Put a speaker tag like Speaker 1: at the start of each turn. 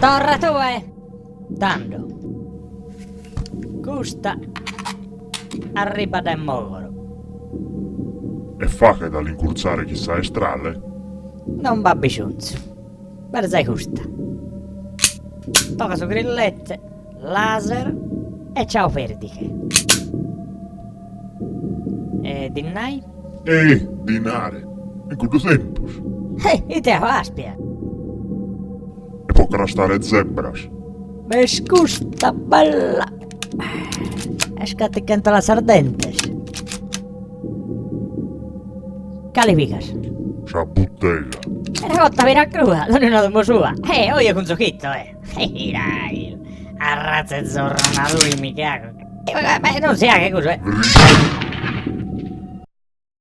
Speaker 1: Torra tue! Tando, custa arribat dae Mogoro.
Speaker 2: E faghet a l'incurtzare chin sa 'estrale?
Speaker 1: Non b'at bisonzu. B'est zai custa. Toca su grillete, laser e ciao perdighe. E dinai?
Speaker 2: Eh, dinare! In cuddu tempus.
Speaker 1: Eh, ite aspia!
Speaker 2: E po crastare zebras.
Speaker 1: B'est custa bella! Est ca ti chentolat sas dentes. Cale pigas?
Speaker 2: Sa buttega.
Speaker 1: Una borta pira crua, donni a domo sua. Eh, oje cun Zochitto, eh. Irail. Arratza 'e zorronaduri mi cago. Eh, non si 'aghet cussu, eh.